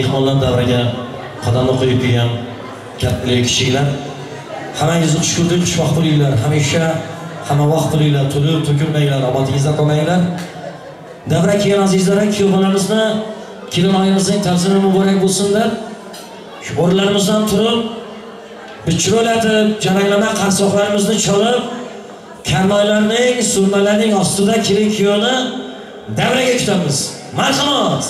Mehmonlar davraga qadamni qo'yib kelgan kattalar, kichiklar. Hammangizni xush ko'rdik, xushvaqt bo'linglar. Hamisha hamma vaqt bo'linglar, to'lib to'kilmanglar, omadingizdan qolmanglar. Davra kelgan azizlar, kuyovlarimizni, kelinoyimizning tavsini muborak bo'lsinlar. Shu o'rinlarimizdan turib, bir chiroylatib, jaranglama qarsoqlarimizni chalib, karnoylarning, surmalarning ostida kelin kuyovni davraga kutamiz. Marhamat!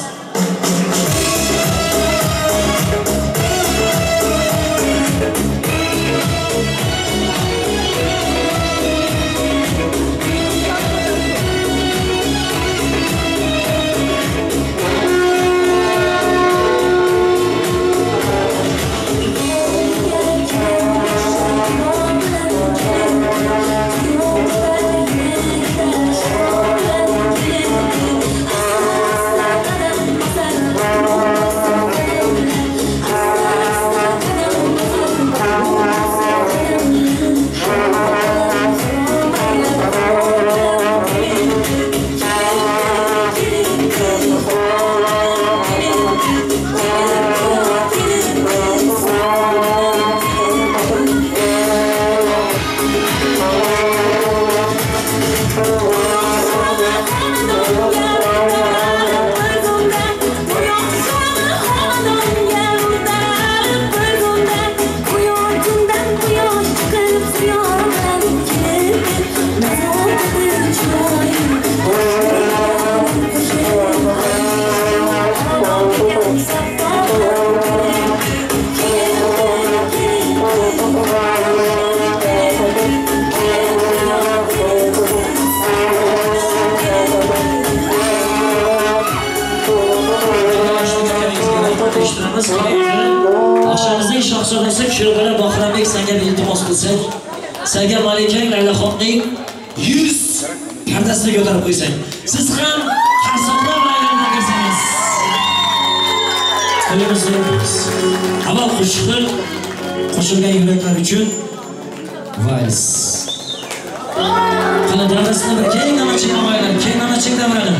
Oqshomimizning shohzodasi Kuyovbola Bahrombek senga bir iltimos qilsak, senga Malikang Laylaxonning 100 pardasini ko'tarib qo'ysang. Siz ham qarsoqlar bilan aylansangiz. Qo'limizni avval qo'shiqni qo'shilgan yuraklar uchun vals. Qani davrasini bir keng namachik og'aylar, keng namachik davrani.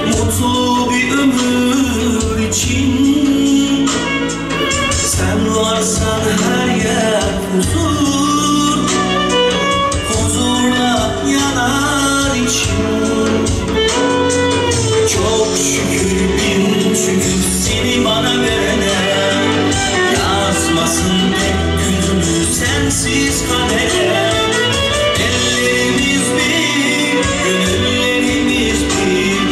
Mutlu bir ömür için. Şükür bin şükür seni bana verene. Yazmasın tek günümü sensiz kadere. Ellerimiz bir, gönüllerimiz bir.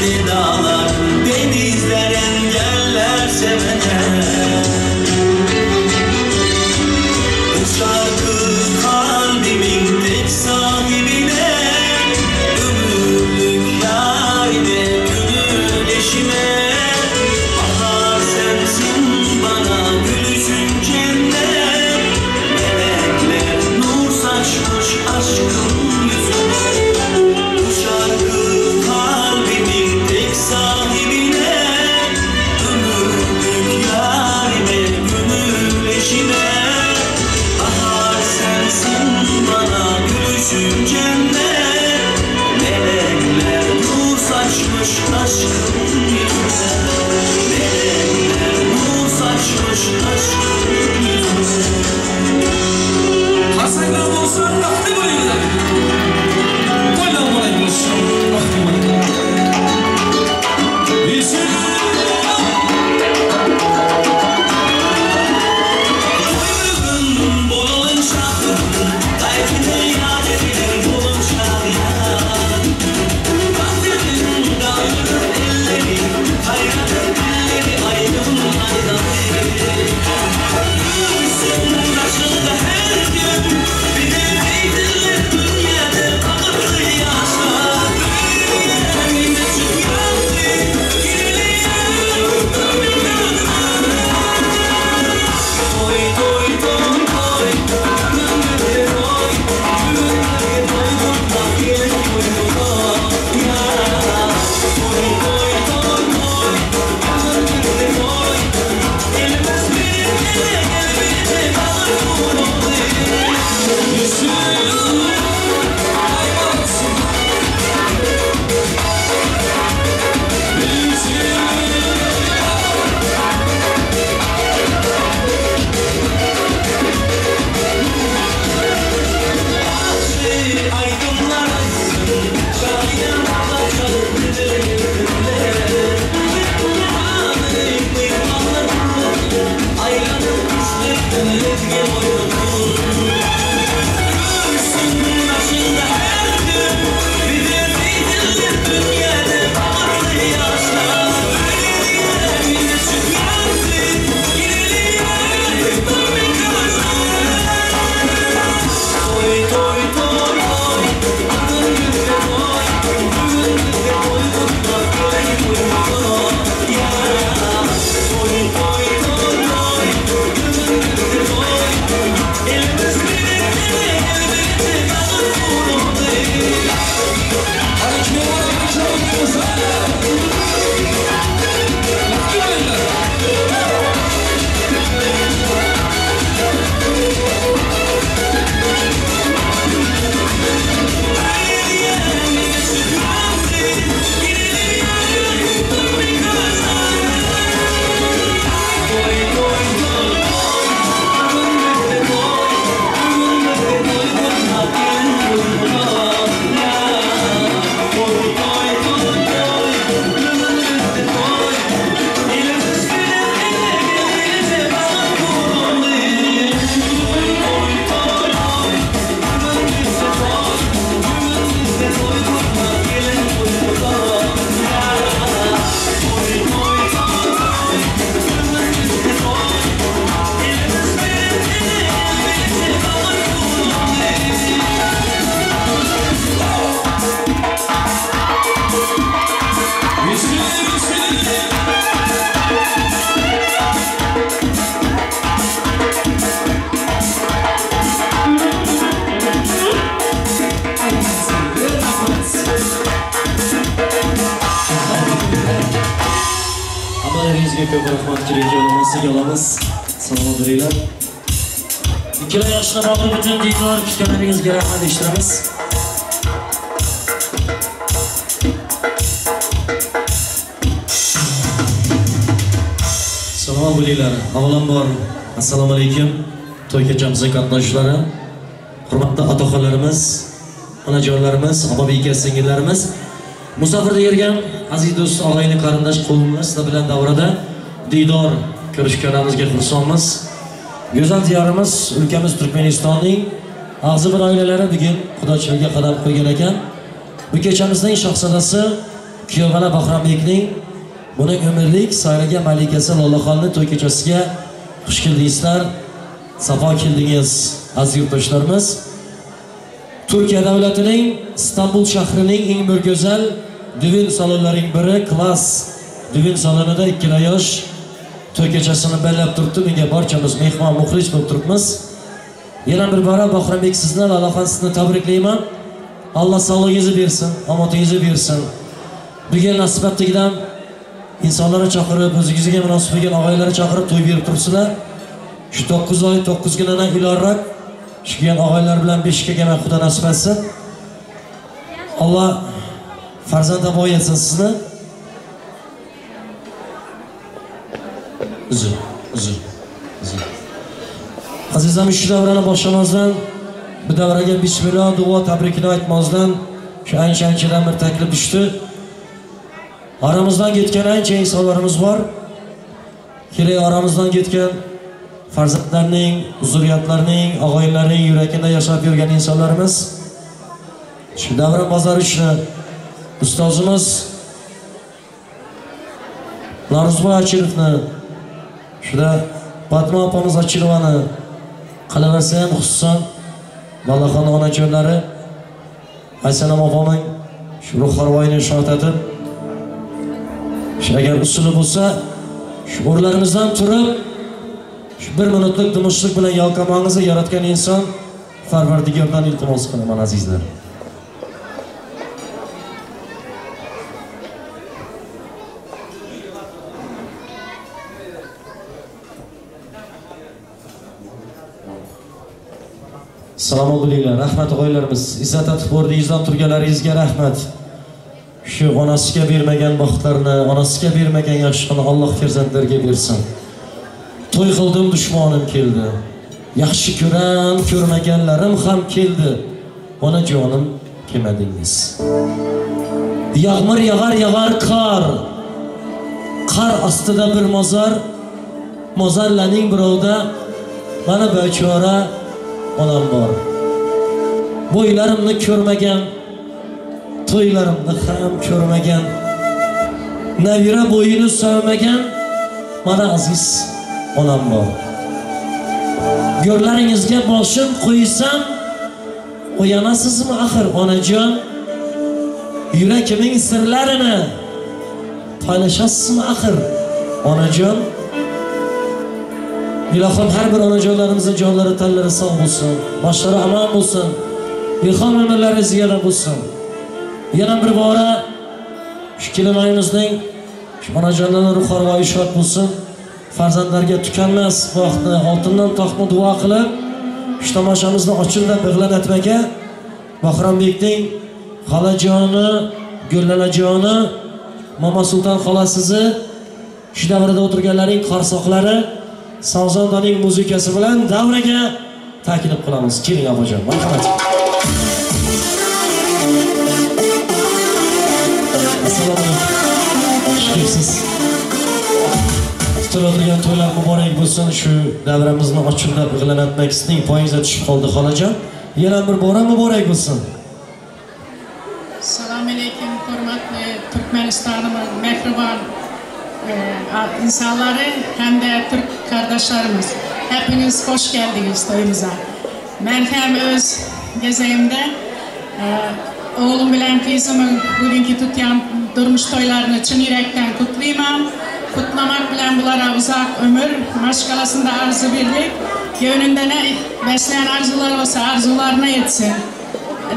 Ne dağlar, denizler engeller sevene. Bu şarkı kalbimin tek sahibine. Ömürlük yarime, gönül eşime. Bahar sensin bana, gülüşün cennet. Melekler nur saçmış aşkın yüzüne. Bu şarkı kalbimin tek sahibine. Ömürlük yarime, gönül eşime. Bahar sensin bana, gülüşün cennet. Melekler nur saçmış aşkın yüzüne. Melekler nur saçmış aşkın yüzüne. Hasanlar olsun, baxtli bo'linglar. To'ylar bo'lak bo'lsin, baxtli bo'linglar. Ko'p rahmat, kerak olamiz. Salomat bo'linglar. Ikkala yoshlar bog'liq butun diydor kutganlaringizga rahmat eshittiramiz. Salomat bo'linglar. Avvalambor assalomu alaykum. To'y kechamizning qatnashchilari, hurmatli otaxonlarimiz, onajonlarimiz, opa-beka singillarimiz. Musofirda yurgan aziz do'st, og'ayni, qarindosh, qavmimiz sizlar bilan davrada diydor ko'rishganimizga xursandmiz. Go'zal diyorimiz, o'lkamiz Turkmanistonning ag'zi bir oilalari bugun qudachilikka qadam qo'ygan ekan. Bu kechamizning shahzodasi kuyovbola Bahrombekning buning umrlik saylagan malikasi Lolaxonni to'y kechasiga xush keldingizlar, safo keldingiz aziz yurtdoshlarimiz. Turkiya davlatining Istanbul shahrining eng bir go'zal düğün salonlarining biri Klas düğün salonida ikkala yosh to'y kechasini bellab turibdi. Bunga barchamiz mehmon muxlis bo'lib turibmiz. Yana bir bora Bahrombek sizni, Lolaxon sizni tabriklayman. Alloh sog'ligingizni bersin, omadingizni bersin. Bugun nasib etdigidan insonlarni chaqirib, o'zingizga munosib bo'lgan og'aylarni chaqirib to'y berib turibsizlar. Shu 9 oy 9 kundan ilorak shu kelgan og'aylar bilan beshikka kelgan Xudo nasib etsin. Alloh farzand ato etsin sizni. Uzr, uzr, uzr. Azizam, shu davrani boshlamazdan, bu davraga bismillah duo tabrikini aytmazdan shu ancha-anchadan bir taklif tushdi. Aramızdan ketgan ancha insonlarimiz bor. Kerak aramızdan ketgan farzandlarning, zurriyatlarning, og'aylarning yuragida yashab yurgan insonlarimiz. Shu Davron Bozorichni ustozimiz Naruzboy Achirovni, shuda Fatma opamiz Achirovani qalaversa ham xususan Lolaxon onajonlari Aysanam opamning shu ruh arvoyini shod etib, agar usuli bo'lsa, shu o'rnlarimizdan turib, shu bir minutlik tinchlik bilan yalqamangizni yaratgan inson Parvardigordan iltimos qilaman azizlar. Salomat bo'linglar, rahmat og'aylarimiz. Izzat etib o'rningizdan turganlaringizga rahmat. Shu onasiga bermagan baxtlarni, onasiga bermagan yaxshilikni Alloh farzandlarga bersin. To'y qildim, dushmanim keldi. Yaxshi ko'ran, ko'rmaganlarim ham keldi. Onajonim, kelmadingiz. Yağmur yağar, yağar qar. Qar ostida bir mozor, mozorlarning birovda mana bechora onam bor. Bo'ylarimni ko'rmagan, to'ylarimni ham ko'rmagan, navira bo'yini sevmagan mana aziz onam bor. Go'rlaringizga boshim qo'ysam, uyanasizmi axir onajon? Yuragining sirlarini paylashasizmi axir onajon? Ilohim har bir onajonlarimizning jonlari, tanlari sog' bo'lsin, boshlari omon bo'lsin, ilhom umrlari ziyoda bo'lsin. Yana bir bora shu kelinoyimizning shu onajonlarning ruh arvoyi shod bo'lsin, farzandlarga tukanmas baxtni, oltindan toqni duo qilib, shu tomoshamizni ochildan big'lanatmaga Bahrombekning xolajoni, Gullalajoni, Mama Sulton xolasizi, shu davrada o'tirganlarning qarsoqlari Sozandaning muzikasi bilan davraga taklif qilamiz. Keling opajon, marhamat. Assalomu alaykum. Xush kelibsiz. Tutiladigan to'ylar muborak bo'lsin. Shu davramizni ochilda big'lanatmak sizning poyingizga tushib qoldi xolajon. Yana bir bora muborak bo'lsin. Assalomu alaykum, hurmatli Turkmanistonimiz mehribon insanları hem de Türk kardeşlerimiz. Hepiniz hoş geldiniz toyumuza. Ben hem öz gezeyimde oğlum bilen kızımın bugünkü tutyan durmuş toylarını çın yürekten kutlayayım. Kutlamak bilen bulara uzak ömür, maşkalasında arzu birlik, gönlünde ne besleyen arzular olsa arzularına yetsin.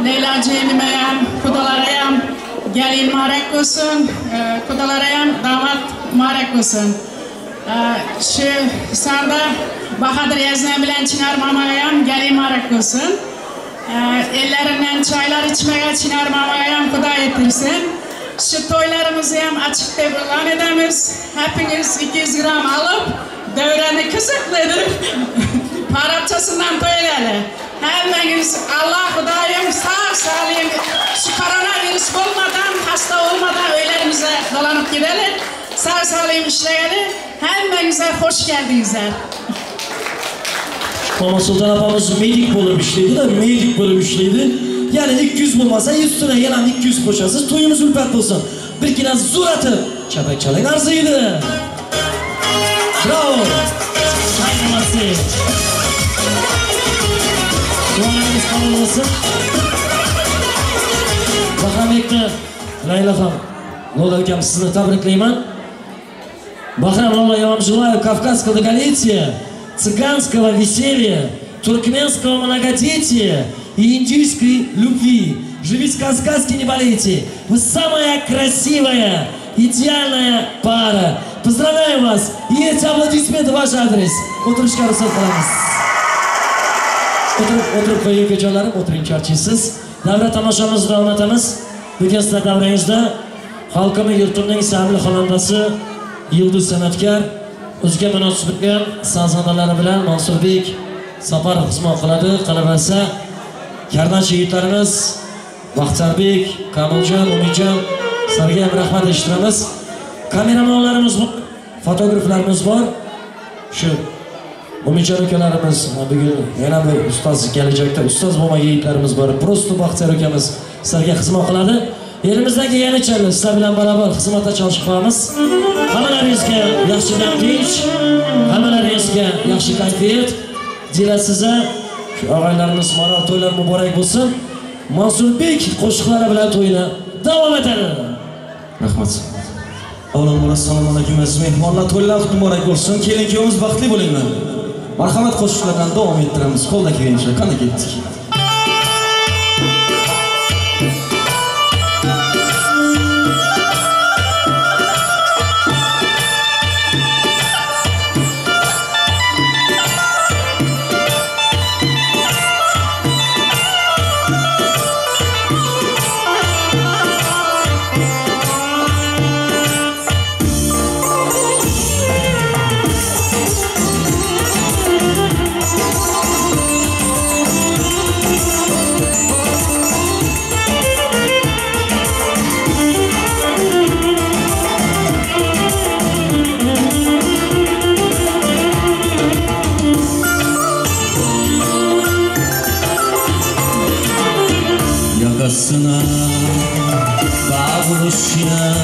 Leyla Ceynimeyem, kudalarayam gelin mübarek olsun, kudalarayam damat mübarek olsun. Şu sanda Bahadır Yazdan bilen Çınar Mamayam gelin mübarek olsun. Ellerinden çaylar içmeye Çınar Mamayam Kuda yetirsin. Şu toylarımızı hem açık ilan edemiz. Hepiniz 200 gram alıp devreni kısıklayıp parçasından toy edelim. Hepiniz Allah Hudayım sağ salim şu koronavirüs olmadan Hasta olmadan öylerimize dolanıp gidelim. Sağ salim işleyelim. Hemmenize hoş geldinizler. Mama Sultan apamiz medik bo'lib ishlaydi da, medik bo'lib ishlaydi. Ya'ni 200 bo'lmasa, ustuna yana 200 qo'shasiz, to'yimiz ulfat bo'lsin. Birgina zo'r atib, chapak chalang arziydi. Bravo! Haydi. Duolarimiz qabul bo'lsin. Bahrambekni Layla ham, Lola ukam sizni tabriklayman. Бахрам Лола, я вам желаю кавказского долголетия, цыганского веселья, туркменского многодетия и индийской любви. Живите кавказски, не болейте. Вы самая красивая, идеальная пара. Поздравляю вас. И эти аплодисменты в ваш адрес. O'tirishga ruxsat qilamiz. O'tirib, o'tirib qo'ying ukajonlarim, o'tiring, charchaysiz. Davra tomoshamizni davom etamiz. Bugun sizlar davrangizda xalqimiz yurtimning sevimli xonandasi Yulduz san'atkor o'ziga munosib bo'lgan sazandalari bilan Mansurbek Saparov xizmat qiladi. Qalaversa, kardanchi yigitlarimiz Baxtiyarbek, Kamiljon, Umidjon, sizlarga ham rahmat eshittiramiz. Kameramanlarimiz bor, fotograflarimiz bor. Shu Umidjon ukalarimiz bugun yana bir ustoz, kelajakda ustoz bo'lmagan yigitlarimiz bor. Prosto Baxtiyor ukamiz sizlarga xizmat qiladi. Elimizdagi yeniçeri sizlar bilan barobar xizmatda chalishib qolamiz. Hammalaringizga yaxshi dam tinch, hammalaringizga yaxshi kayfiyat dilasiz. Shu og'aylarimiz moral to'ylar muborak bo'lsin. Mansurbek qo'shiqlari bilan to'yni davom etadi. Rahmat. Avvalambor assalomu alaykum aziz mehmonlar, to'ylar muborak bo'lsin. Kelin kuyovimiz baxtli bo'linglar. Marhamat, qo'shiqlardan davom ettiramiz. Qo'ldan kelgancha qani ketdik. Yakasına bağlışına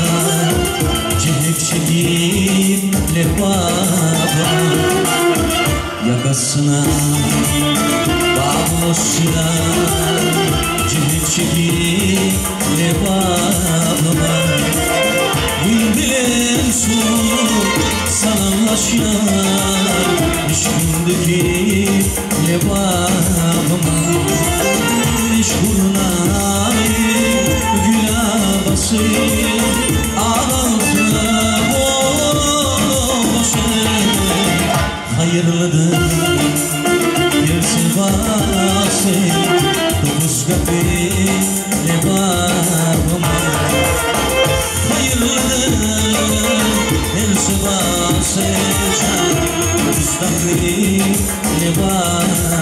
cehek çekip lebaba, yakasına bağlışına cehek çekip lebaba. Bülbülen su salamlaşar işkündeki lebabıma. Meşhurna gülabası ağaltı boşı hayırlıdır bir sıvası dokuz kapı lebabıma. Hayırlıdır bir sıvası dokuz kapı lebabıma.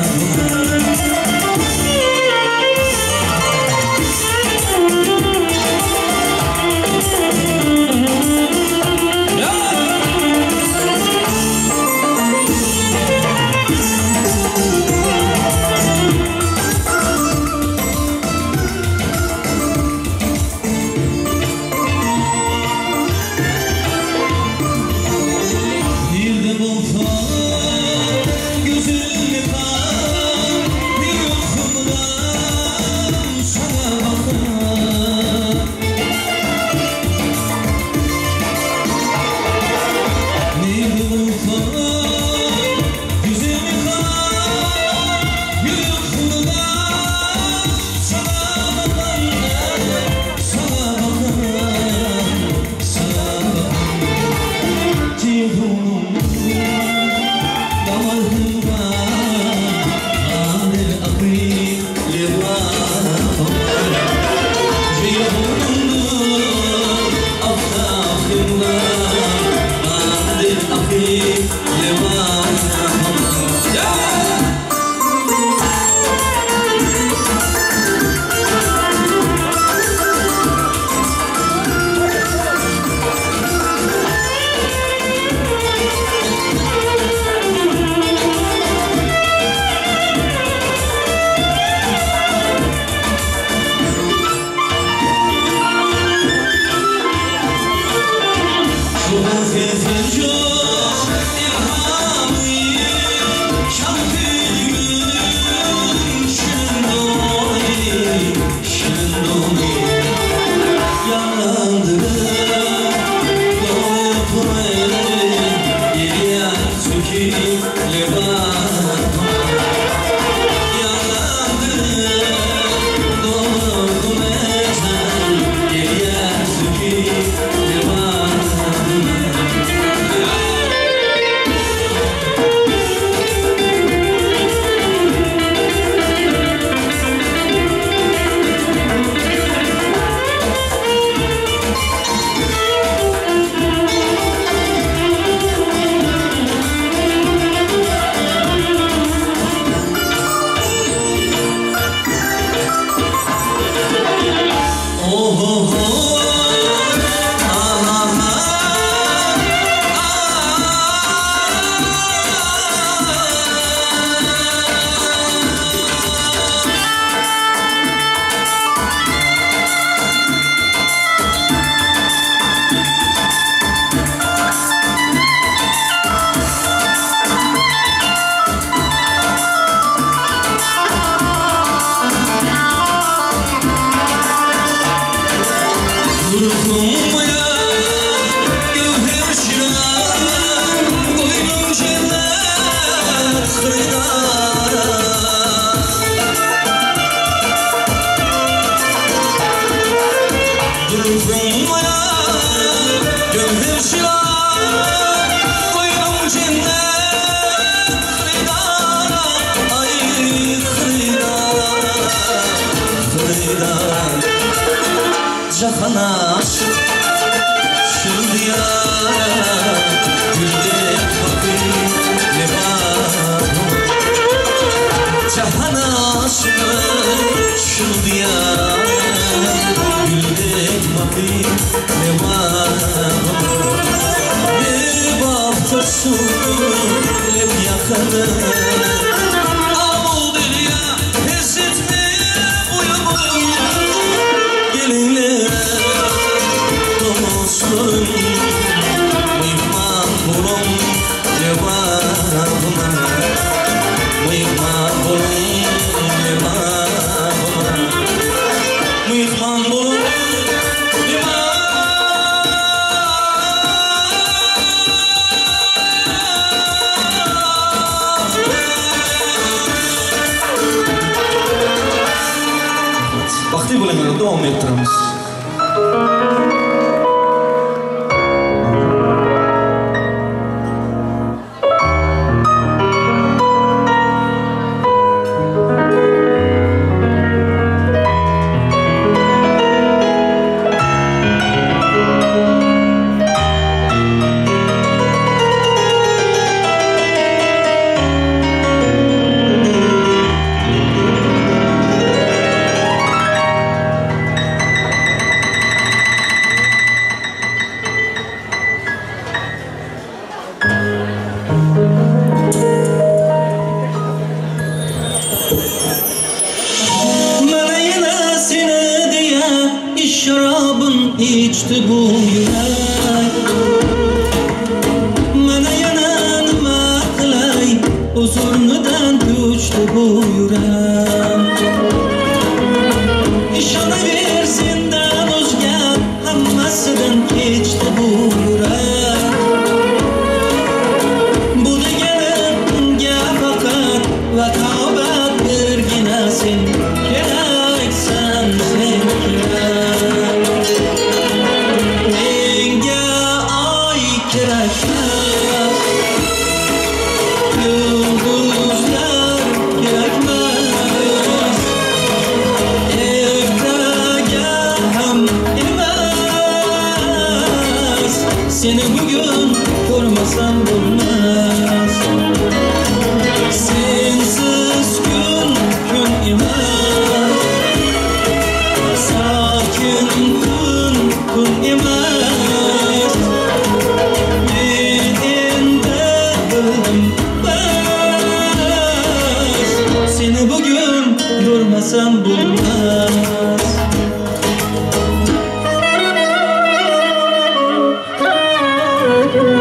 Bugün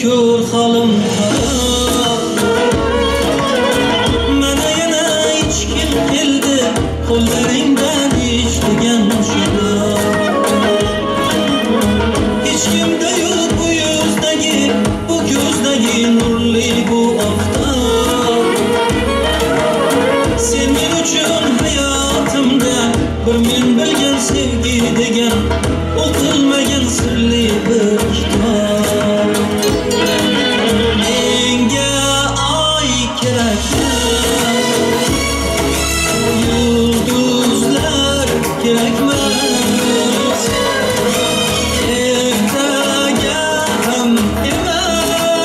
ko'r halim xarob. Mana yana ichkim keldi, qo'llaringdan ich degan sharob. Hech kimda yo'q bu yuzdagi, bu ko'zdagi nurli bu oftob. Sen men uchun hayotimda bir men bilgan sevgi degan o'qilmagan sirli bir kitob. Menga oy kerakmas, yulduzlar kerakmas, ertaga ham emas,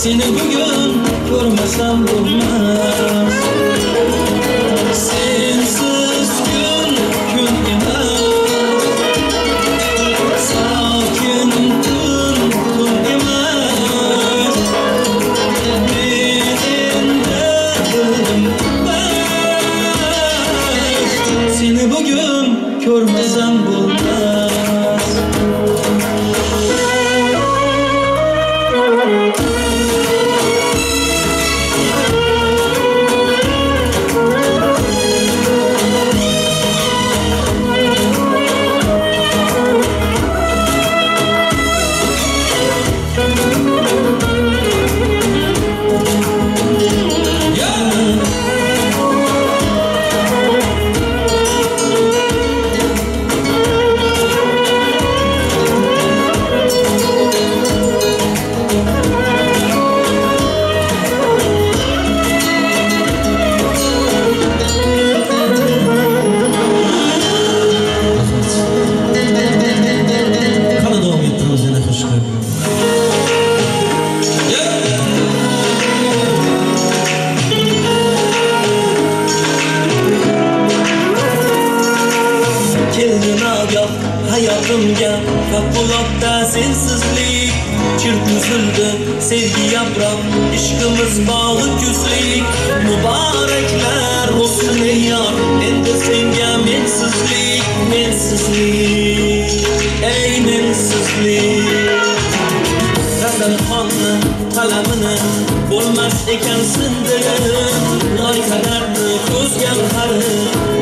seni bugun ko'rmasam bo'lmas. Sensiz kun kun emas, sokin tun tun emas. Men endi bildim bas, seni bugun ko'rmasam bo'lmas. Qani davom ettiramiz yana qo'shiqni. Keldi nagah hayotimga favqulodda sensizlik, chirt uzildi sevgi yaproq, ishqimiz bog'i kuzlik. Muboraklar bo'lsin ey yor, endi senga mensizlik, mensizlik, ey mensizlik. Kasalxonni qalamini bo'lmas ekan sindirib, loyqalarni ko'zga qari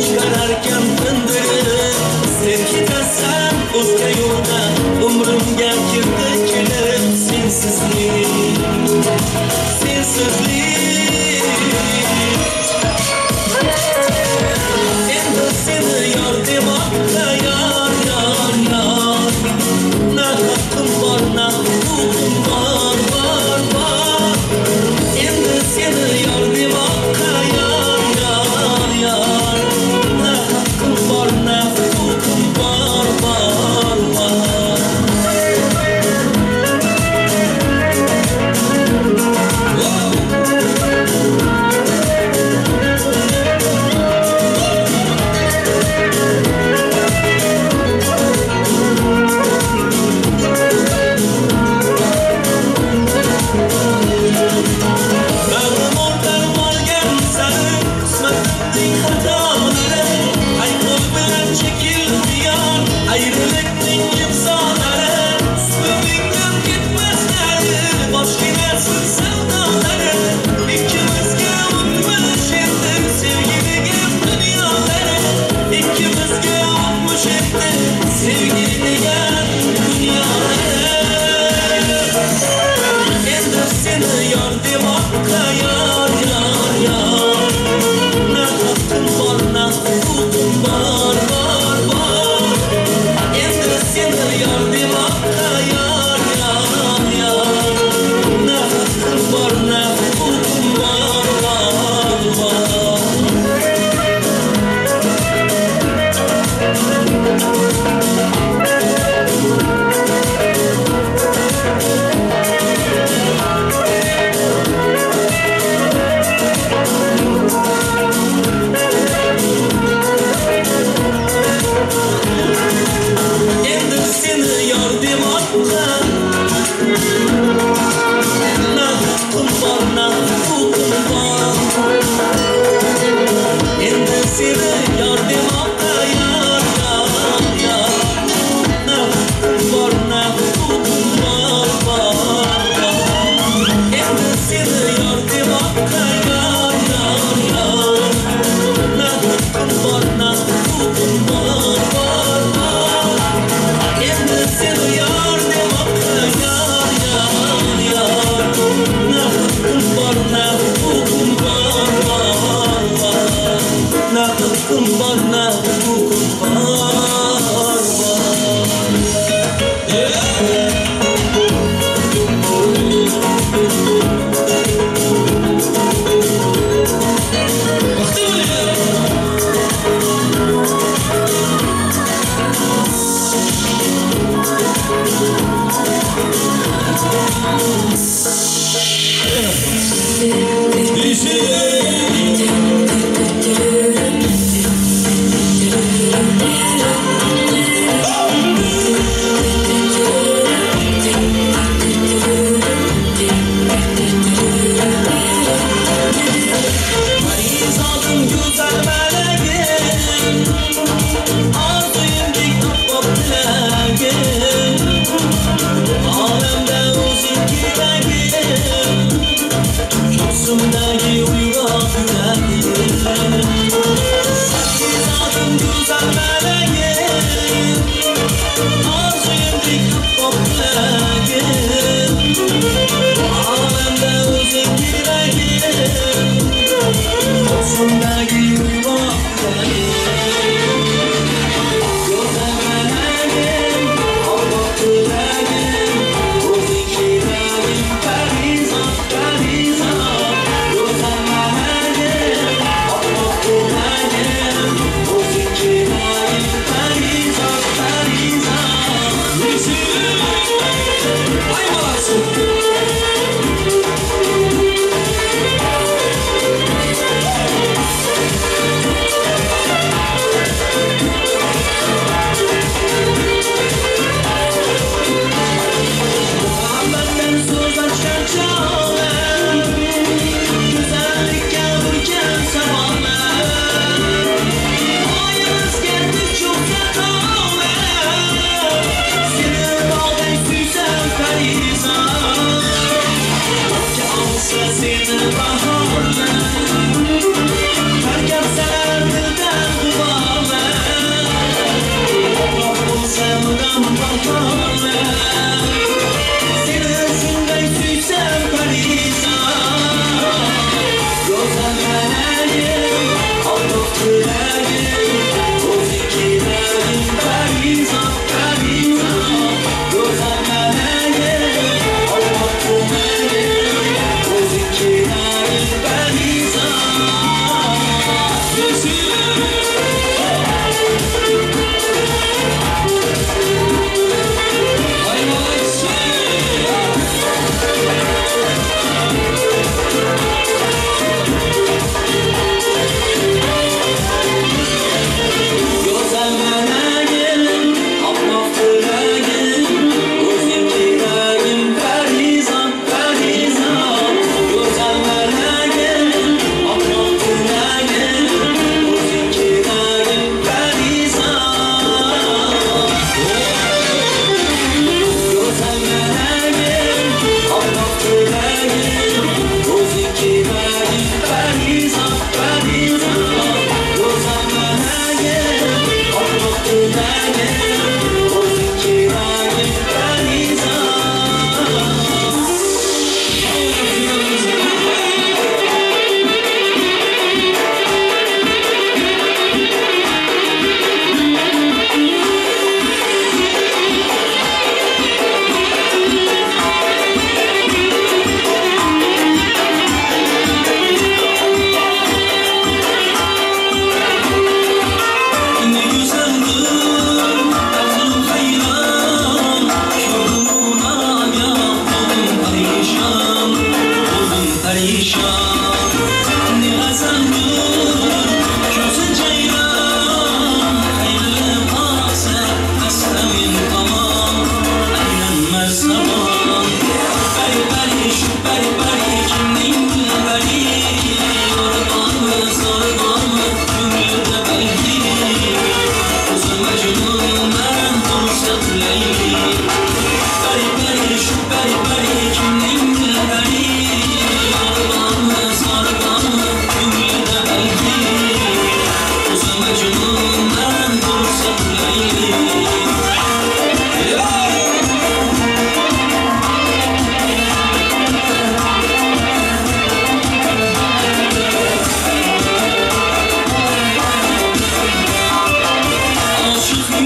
chiqararkan tindirib. Sen ketasan o'zga yo'lda, umrimga kirdi kelib sensizlik, sensizlik. Endi seni yor demoqqa yor, yor, yor, na haqqim bor, na huquqim bor, bor, bor. Endi seni yor demoqqa yor, yor, yor, na haqqim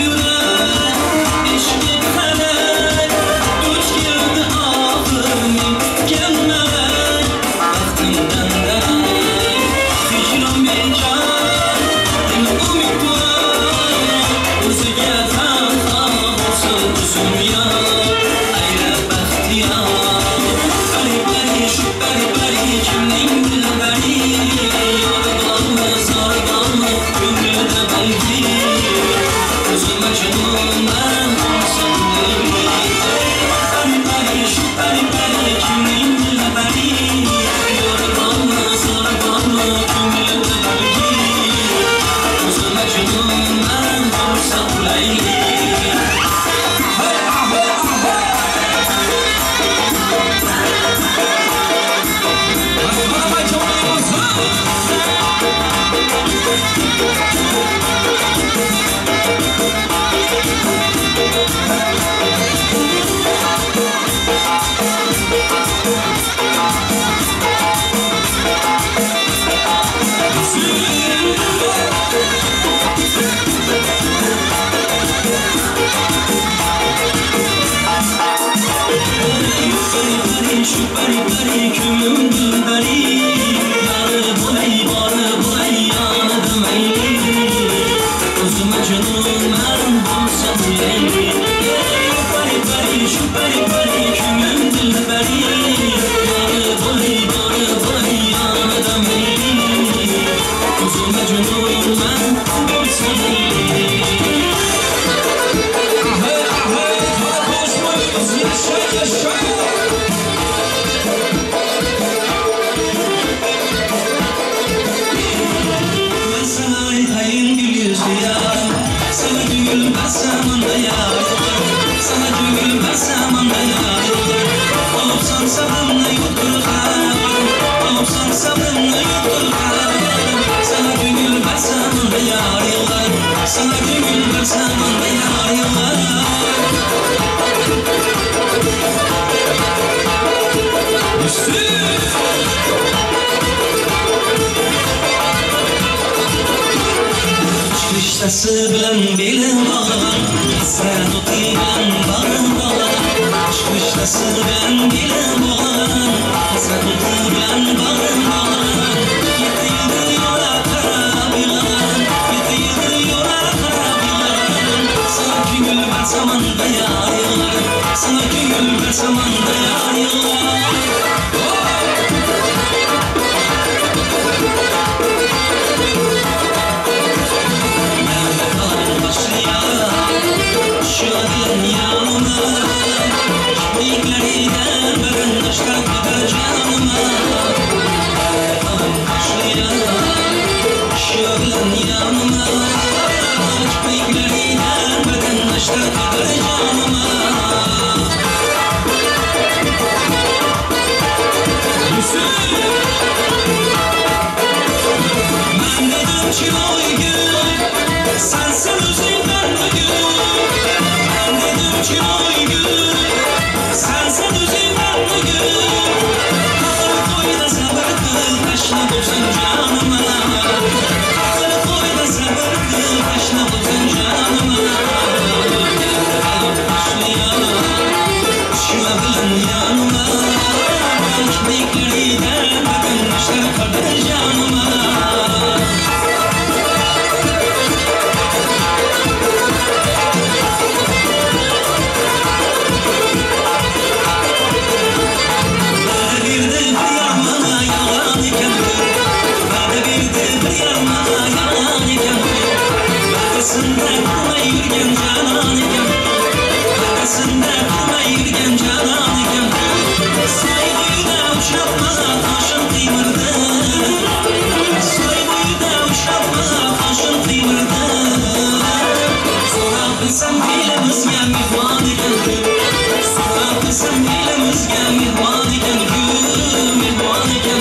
Yurak ishqi falak duch keldi oxir men kutgan malak. Baxtimdan darak hijron bechor dil umidvor o'ziga tanho bo'lsin uzun yor aylab baxtiyor. Pari pari shu pari pari kimning dilbari yori bormi zori bormi ko'nglida balki o'zi majnunman bo'lsam Leyli. Pari pari shu pari pari kimning dilbari yori bormi zori bormi ko'nglida balki o'zi majnunman bo'lsam Leyli. Pari shu pari pari ko'nglim dilbari yori bo'lay bori bo'lay yonida mayli o'zi majnunman bo'lsam Leyli. Pari pari shu pari pari ko'nglim dilbari yori bo'lay bori bo'lay yonida mayli o'zi majnunman bo'lsam Leyli. Sana gönül versem anda yar, sana gönül versem anda yar. Olupsan sabrımla yoktur har, olupsan sabrımla yoktur har. Sana gönül versem anda yar yıllar, sana gönül versem anda yar yıllar. Rishtasi bilan belim bog'lagan, hasrat o'ti bilan bag'rim dog'lagan. Ishq rishtasi bilan belim bog'lagan, hasrat o'ti bilan bag'rim dog'lagan. Yetti yildir yo'la qarab yig'lagan, yetti yildir yo'la qarab yig'lagan. Sana ko'ngil bersam anda yar yig'lar, sana ko'ngil bersam anda yar yig'lar. Sensin özünden bugün, ben dedim ki oy gül. Sensin özünden bugün, Akıl koy da sabır kıl, taşla bulsun canıma. Akıl koy da sabır kıl, taşla bulsun canıma. Alıp başlıyor, şuna bilen yanıma. Kipriklerinden bakın taşlar kalır canıma. Arkasında kurmay yürgen canan iken, arkasında kurmay yürgen canan iken. Soy boyuda uçratma taşın kıymırdı, soy boyuda uçratma taşın kıymırdı. Sonra bilsem elimizge mihman iken, sonra bilsem elimizge mihman iken, mihman iken.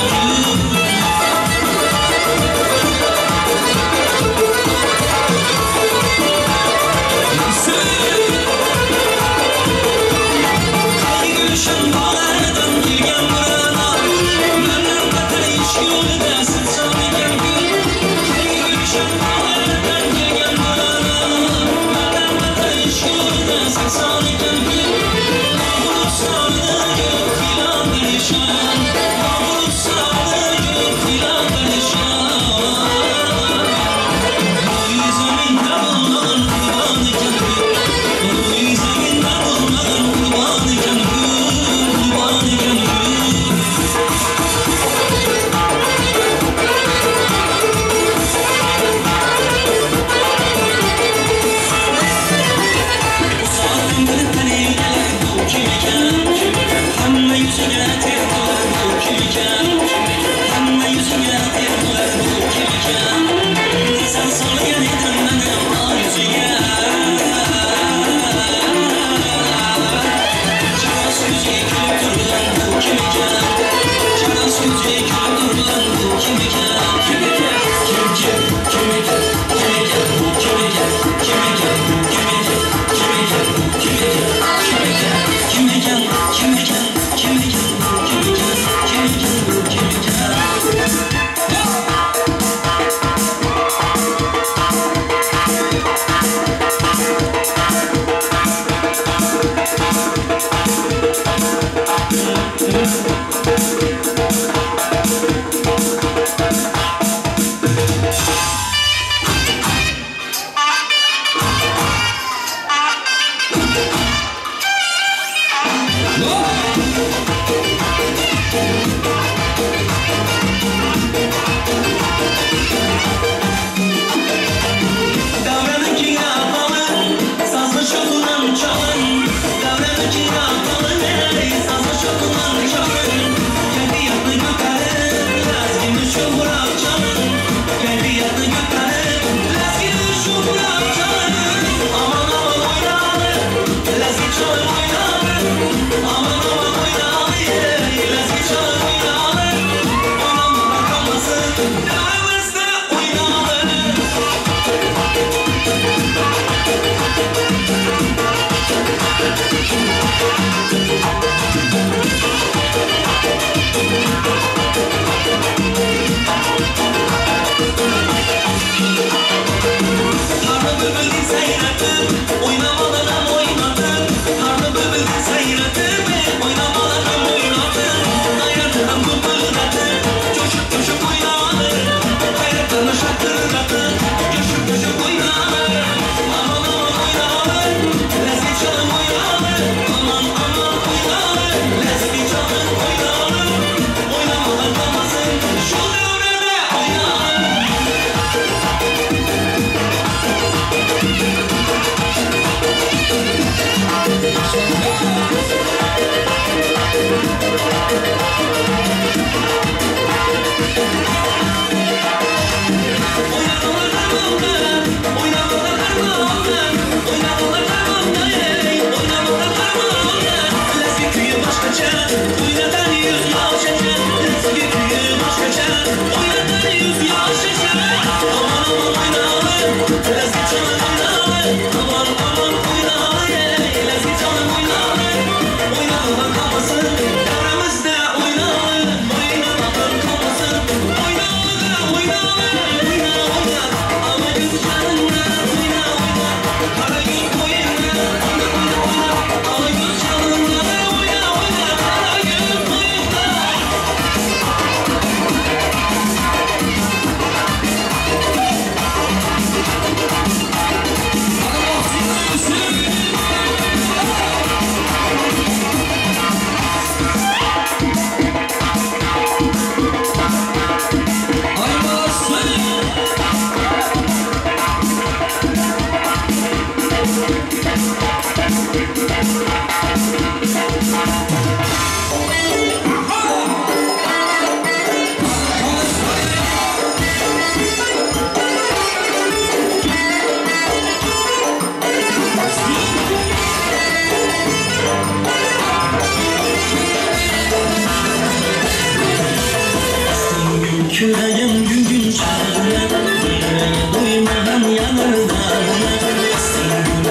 Küreğim gün gün çağına, yüreğe duymadan yanardağına.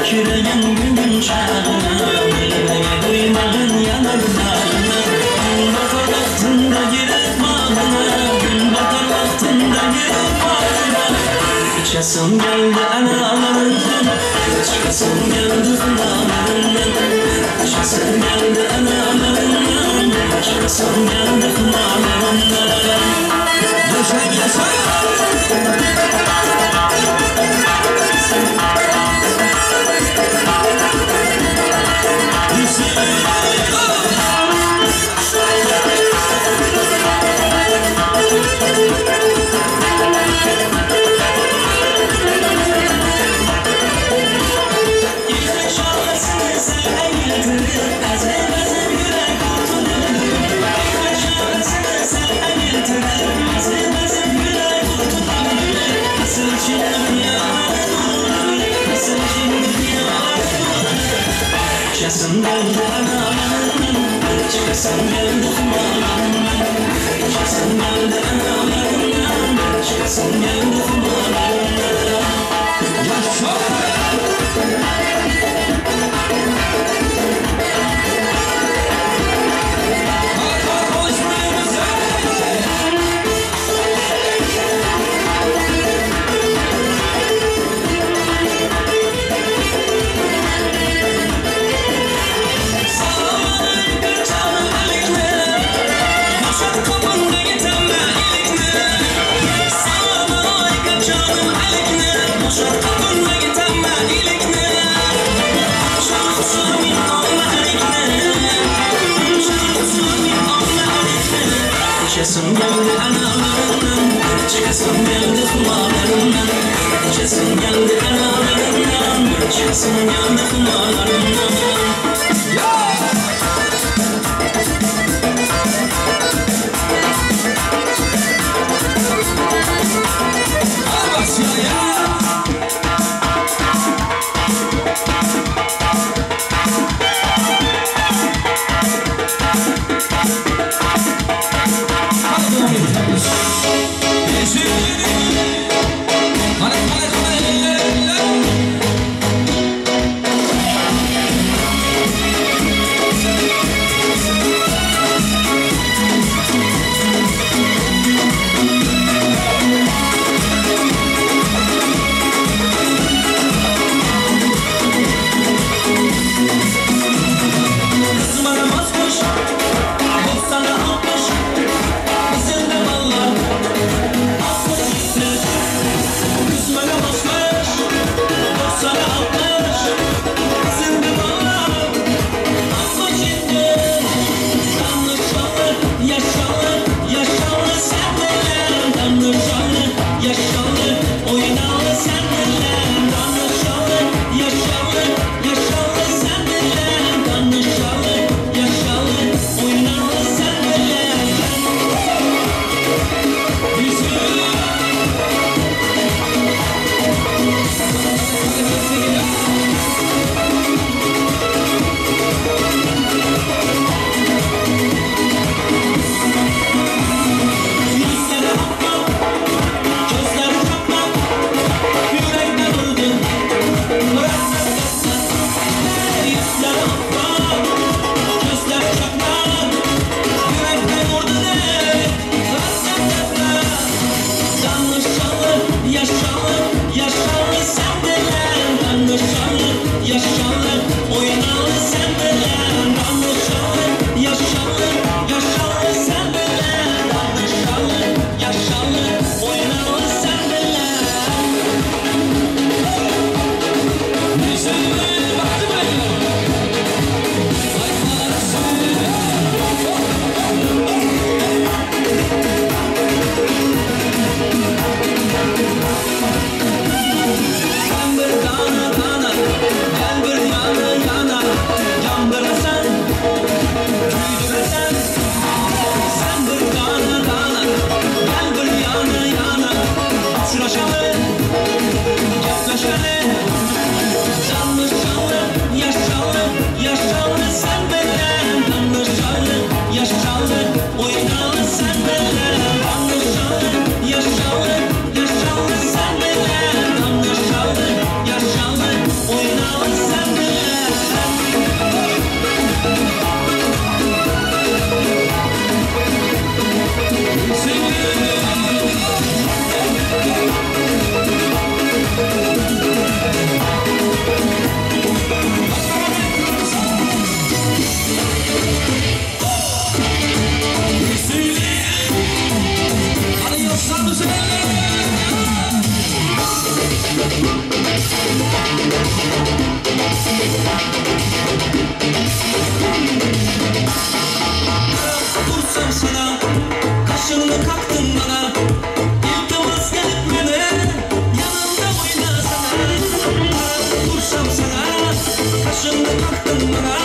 Küreğim gün gün çağına, yüreğe duymadan yanardağına. Gün batar vaktinde girip bağına, gün batar vaktinde girip bağına. İçesim geldi analarından, çıkasım geldi hınalarından. İçesim geldi analarından, çıkasım geldi hınalarından. Yaşa! Çıkasın geldi analarından, çıkasın geldi humalarından. Çıkasın geldi analarından, çıkasın geldi humalarından. Yaşa! Çıkasın geldi analarından, çıkasın geldi humalarından. Çıkasın geldi analarından, çıkasın geldi humalarından. Dursam sana, kaşını kaktın bana. İltimas gelip beni yanımda oynasana. Dursam sana, kaşını kaktın bana.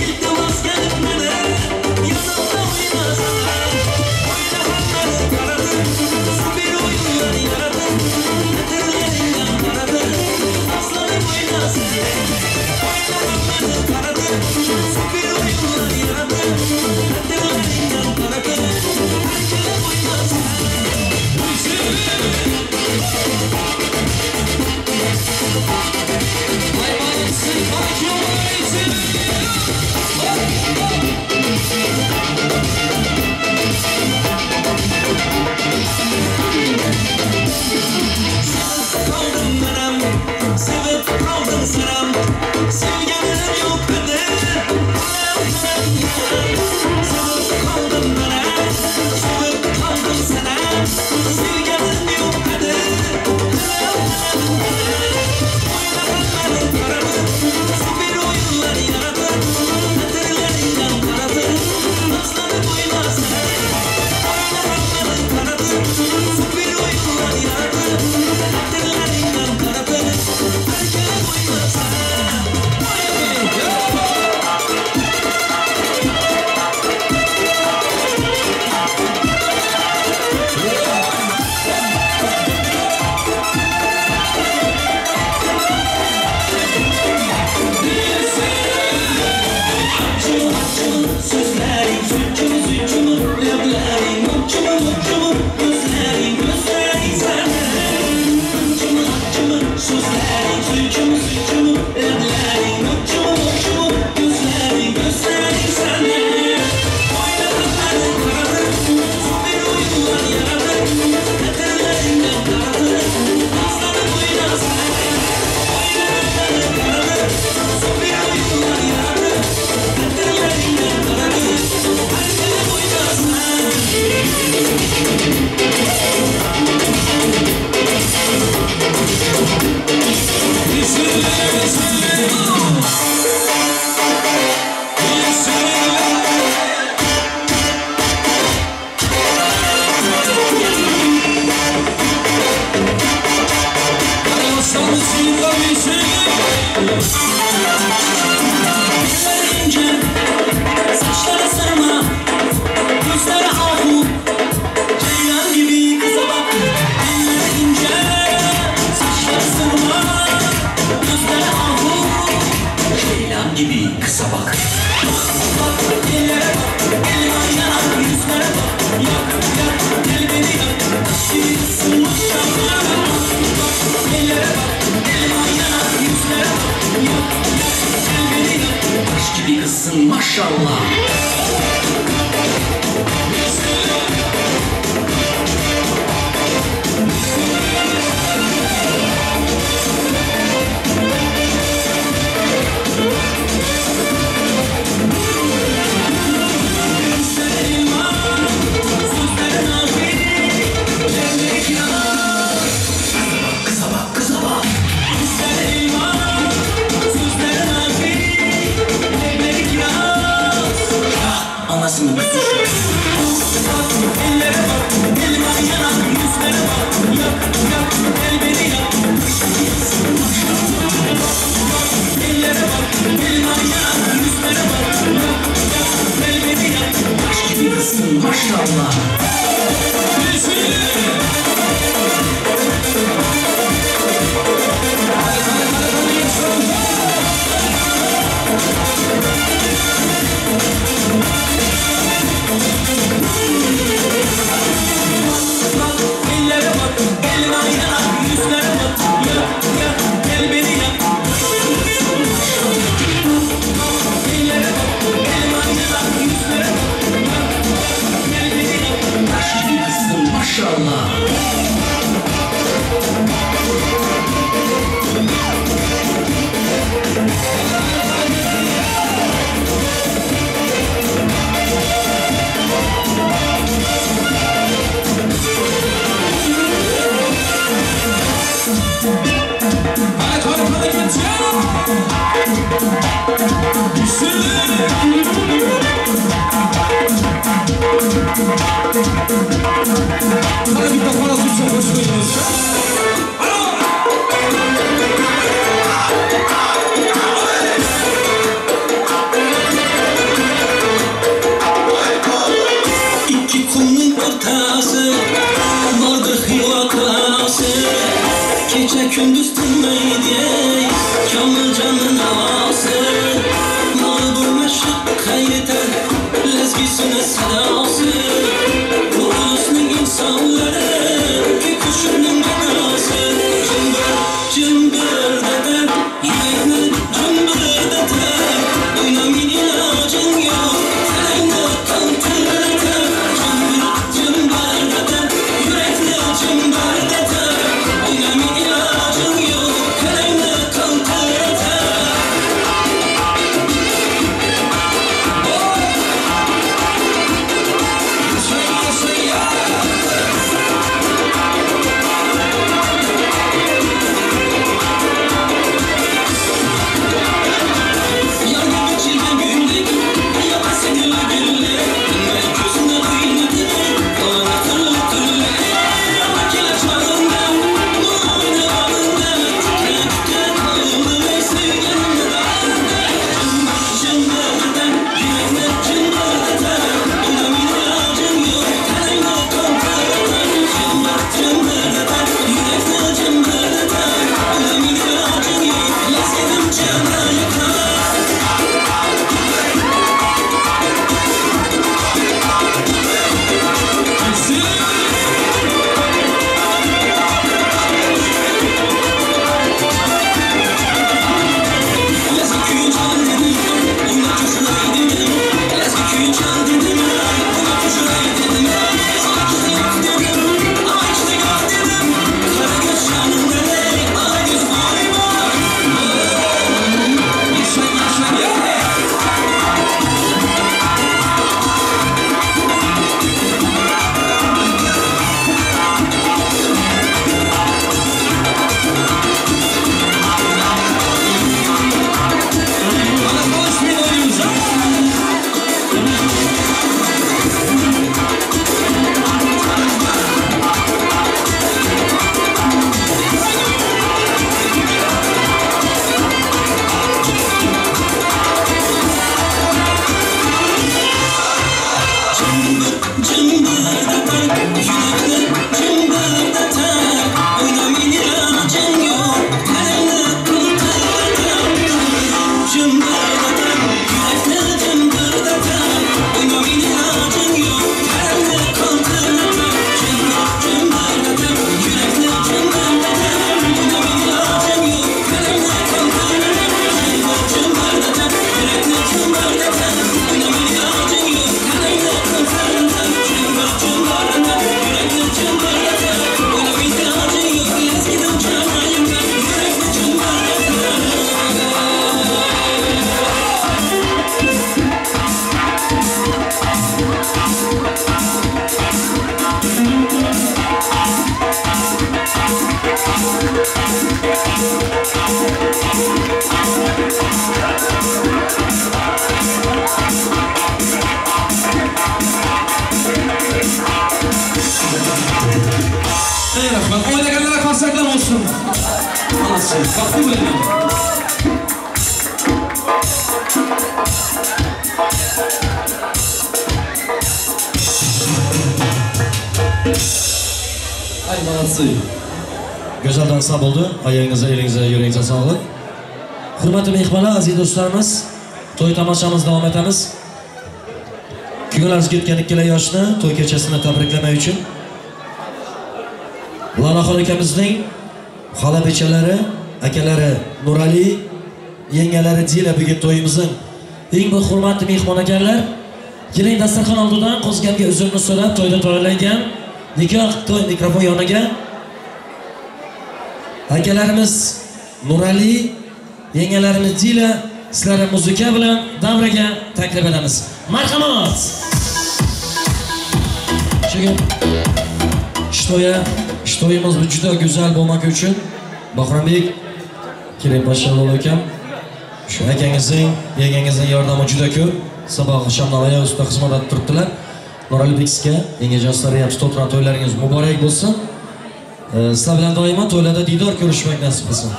İltimas gelip beni yanımda oynasana. Oynayanları taradı, süper oyunlar yaradı. Hatırlarından taradı, aslanım oynasana. Oynayanları taradı, süper oyunlar yaradı. Hatırlarından taradı, herkese oynasana. Sevip kaldım menem, sevip kaldım senem. Sevgilim yok idi, sevip kaldım menem, sevip kaldım senem. Sevgilim yok idi, oynayanları taradı, süper oyunlar yaradı. Hatırlarından taradı, aslanım oynasana. Oynayanları taradı, süper oyunlar yaradı. Hatırlarından taradı, herkese oynasana. Sözlerin, suçumu suçumu, leblerin, uçumu uçumu, gözlerin, gözlerin senin. Uçumu uçumu, sözlerin, suçumu suçumu, leblerin, uçumu uçumu, gözlerin, gözlerin senin. Oynayanları taradı, süper oyunlar yaradı. Hatırlarından taradı, aslanım oynasana. Oynayanları taradı, süper oyunlar yaradı. Hatırlarından taradı, herkese oynasana. Elleri ince, saçları sarma, gözleri ahu, ceylan gibi kıza bak. Elleri ince, saçları sarma, gözleri ahu, ceylan gibi kıza bak. Bak, ellere bak, elma yanan yüzlere bak. Yak, yak, gel beni yak, taşıyorsun maşallah. Bak, ellere bak, elma yanan yüzlere bak. Yak, yak, gel beni yak, taş gibi kızsın maşallah. Kıza bak, kıza bak. Gözleri elma, sözleri nazik, lebleri kiraz. Anasını kızı. Bak, ellere bak, elma yanan yüzlere bak. Yak, yak, gel beni yak. Bak, ellere bak, elma yanan yüzlere bak. Yak, yak, gel beni yak. Taş gibi kızsın maşallah. Bak, ellere bak, elma yanan yüzlere bak. Yak, yak, gel beni yak. Bak, ellere bak, elma yanan yüzlere bak. Yak, yak, gel beni yak. Taş gibi kızsın maşallah. Qani bitta xoros uchun qo'shib qo'yamiz. Ikki qumning o'rtasi bordir Xiva qalasi. Kecha kunduz tinmaydi Komiljonning navosi. Nori bo'lmashi qaytar lezgisini sadosi. Bu ulusning insonlari kushimning gadosi. Jimbir jimbirdatar yurakni jimbirdatar. O'ynamin ilojing yo'q tanangni qantirtar. Jimbir jimbirdatar yurakni jimbirdatar. O'ynamin ilojing yo'q tanangni qantirtar. Ey rahmat, o'ylaganlar qarsaklar bo'lsin. Onasi, baxtli bo'ling. Ay молодцы. Go'zal danslar bo'ldi. Oyog'ingizga, elingizga, yuragingizga sog'lik. Hurmatli mehmonlar, aziz do'stlarimiz, to'y tomoshamizni davom etamiz. Kunlarimizga yetgan ikkala yoshni to'y kechasini tabriklamak uchun Lalaxon akamizning xola bechalari, akalari Nurali, yengalari Dila bugun to'yimizning eng bir hurmatli mehmon ekanlar. Keling dasturxon oldidan qo'zg'algan uzrni so'rab to'yda to'ylangan nikoh to'y mikrofon yoniga akalarimiz Nurali, yengalarimiz Dila sizlarni muzika bilan davraga taklif etamiz. Marhamat. Shugun to'yimiz juda go'zal bo'lmak uchun Bahrombek, keling Pashalol akam, Shu akangizning, yengangizning yordami juda ko'p. Sabah oqshomdan oyoq ustida xizmat etib turibdilar. Nurali Bekska, yengajon sizlarga ham tutib o'tirgan to'ylaringiz muborak bo'lsin. Sizlar bilan doimo to'ylarda diydor ko'rishmak nasib qilsin.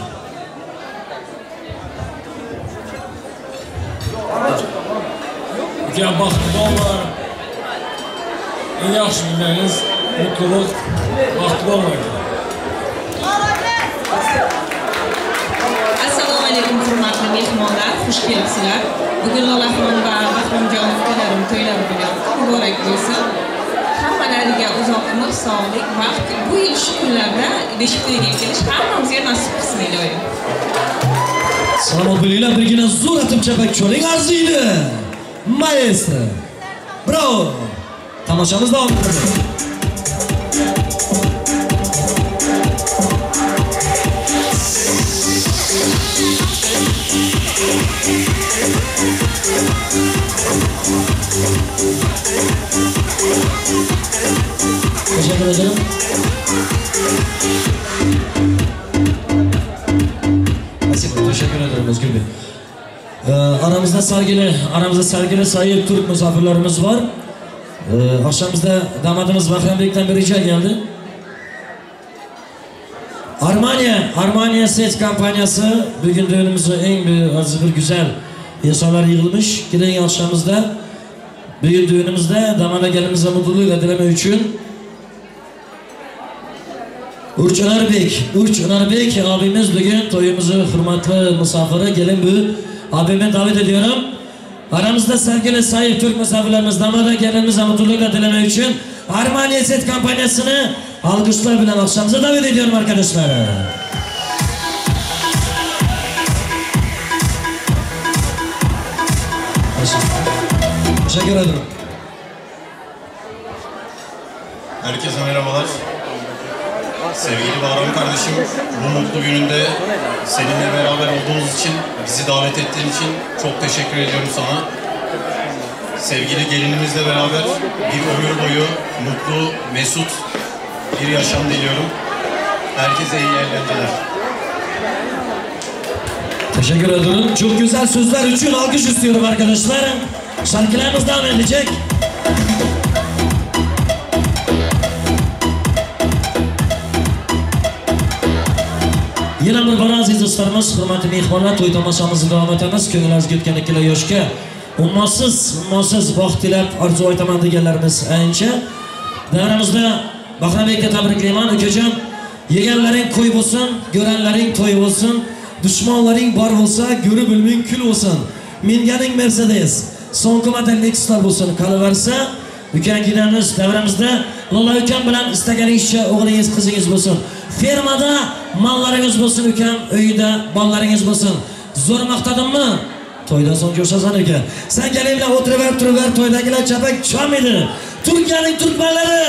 Uka baxtli bo'lar. Eng yaxshi kunlaringiz mutluluk, baxtli bo'ling. Assalomu alaykum hurmatli mehmonlar, xush kelibsizlar. Bugun Lolaxon va Bahromjon ukalarim to'ylari bo'lyapti. Muborak bo'lsin. Hammalariga uzoq umr, sog'lik, baxt. Bu yil shu kunlarda beshik to'yga kelish hammamizga nasib qilsin iloyim. Salomat bo'linglar, birgina zo'r atib chapak choling arziydi. Maestro. Bravo. Tomoshamiz davom etadi. Teşekkür ederim. Teşekkür ederim Özgür Bey. Aramızda sevgili sayın Türk misafirlerimiz var. Akşamımızda damadımız Bahrambek'ten bir rica geldi. Armaniye Set kampanyası bugün düğünümüzün en bir güzel insanlar yığılmış. Giden akşamımızda bugün düğünümüzde damada gelinimize mutluluk dileme için Urç Önarbek abimiz bugün toyumuzu hürmetli misafiri gelin bu abime davet ediyorum. Aramızda sevgili sayın Türk misafirlerimiz damada gelinimize mutluluk dileme için Armaniye Set kampanyasını alkışlar bilen akşamımıza davet ediyorum arkadaşlar. Teşekkür ederim. Herkese merhabalar. Sevgili Bahram kardeşim, bu mutlu gününde seninle beraber olduğumuz için, bizi davet ettiğin için çok teşekkür ediyorum sana. Sevgili gelinimizle beraber bir ömür boyu mutlu, mesut bir yaşam diliyorum. Herkese iyi eğlenceler. Teşekkür ederim. Çok güzel sözler için alkış istiyorum arkadaşlar. Şarkılarımız devam edecek. Yine bir bora aziz dostlarimiz, hurmatli mehmonlar, to'y tomoshamizni davom etamiz. Ko'nglingiz yetgan ikkala yoshga ummonsiz baxt tilab orzu aytaman deganlarimiz ancha. Davramizda Bahrambekka tabriklayman ukajon. Yeganlaring qo'y bo'lsin, ko'ranlaring to'y bo'lsin, dushmanlaring bor bo'lsa, ko'rib bilming kul bo'lsin. Minganing Mercedes, so'nggi model Lexuslar bo'lsin, qolaversa ukanginamiz davramizda Lola ukam bilan istaganingizcha o'g'lingiz, qizingiz bo'lsin. Fermada mollaringiz bo'lsin ukam, uyda bolalaringiz bo'lsin. Zo'r maqtadimmi? To'ydan so'ng ko'rsasan uka. Sen keling bilan o'tiraver, turaver, to'ydagilar chapak chomidi. Turkiyaning turkmanlari,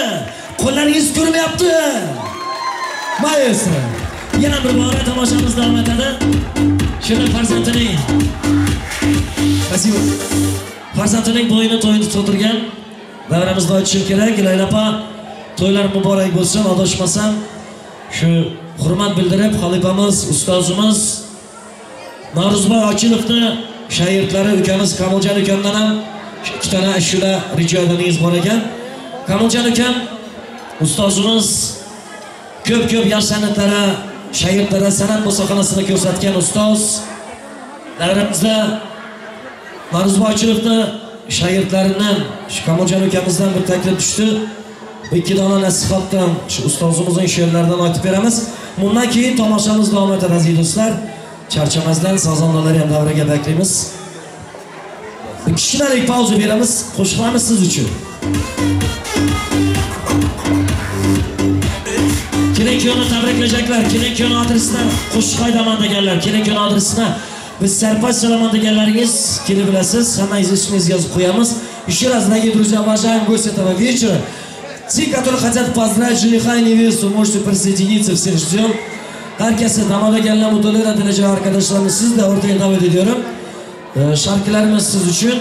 qo'llaringiz ko'rmayapti. Maestro. Yana bir bora tomoshamiz davom etadi. Shuni farzandining farzandining bo'yini to'yini to'ldirgan davramizda aytishim kerak. Layla opa, to'ylar muborak bo'lsin. Adashmasam shu hurmat bildirib xalifamiz, ustozimiz Navro'zboy Ochilovni shogirdlari ukamiz Kamoljon ukamdan ham ikki tana ashula rijo edaningiz bor ekan. Kamoljon ukam ustozimiz ko'p-ko'p yosh san'atlara, shogirdlara san'at musoqasini ko'rsatgan ustoz. Davramizda Navro'zboy Ochilovni shogirdlaridan shu Kamoljon ukamizdan bir taklif tushdi. İki dona nasihatdan shu ustozimizning she'rlaridan aytib beramiz. Bundan keyin tomoshamiz davom etadi aziz do'stlar. Charchamasdan sazondalar ham davraga baklaymiz. Bir kichkinalik pauza beramiz. Qo'shiqlarimiz siz uchun. Kelin kuyovni tabriklayacaklar. Kelin kuyovni adresidan qo'shiq aytaman deganlar, kelin kuyovni adresine biz sarpaj solaman deganlaringiz kelib bilasiz. Hammangiz ismingizni yozib qo'yamiz. Еще раз, дорогие друзья, уважаемые гости этого вечера, те, которые хотят поздравить жениха и невесту, можете присоединиться, всех ждем. Herkese damada gelen mutluluğu dileyecek arkadaşlarımız sizi de ortaya davet ediyorum. Şarkılarımız siz için.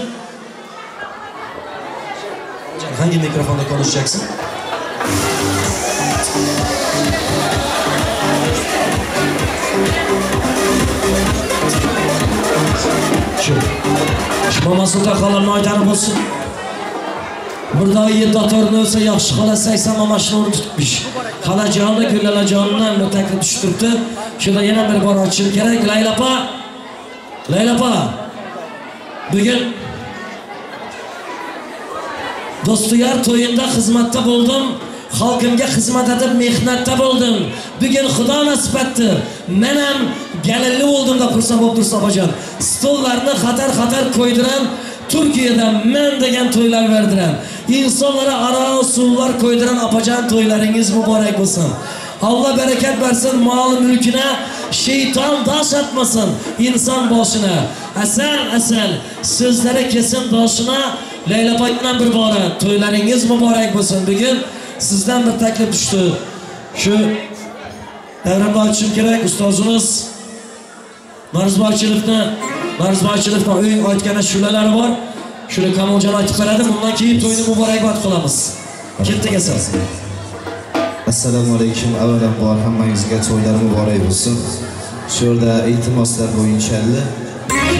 Hangi mikrofonda konuşacaksın? Mama Sultan xolamni aytani bo'lsin. Bir daha 7 atorni o'lsa yaxshi xola 80 mamashini o'rni tutmuş. Xolajonni, Gullalajondan bir taklif tushtiribdi. Shunda yana bir bor ochishim kerak. Layla opa. Layla opa. Bugun do'stiyar to'yinda xizmatda bo'ldim. Xalqimga xizmat etib mehnatda bo'ldim. Bugun Xudo nasib etdi. Men ham galinli bo'ldim deb xursand bo'lib tursa opajon. Stollarni xatar-xatar qo'ydiran, Turkiyada men degan to'ylar berdiran. İnsanlara ara usullar koyduran opajon to'ylaringiz muborak bo'lsin. Allah bereket versin mal mülküne, şeytan daş atmasın insan boshına. Asal asal sözlere kesin boshına. Leyla opaydan bir bora to'ylaringiz muborak bo'lsin. Bugun sizdan bir taklif tushdi. Shu davramda aytishim kerak, ustozimiz Marzboychilovni o'ng aytgan shulalari bor. Shuni Kamoljon aytib beradi. Bundan keyin to'yni muborakbod qilamiz. Ketdik asal. Assalomu alaykum. Avvalambor hammangizga to'ylar muborak bo'lsin. Shu yerda iltimoslar bo'yicha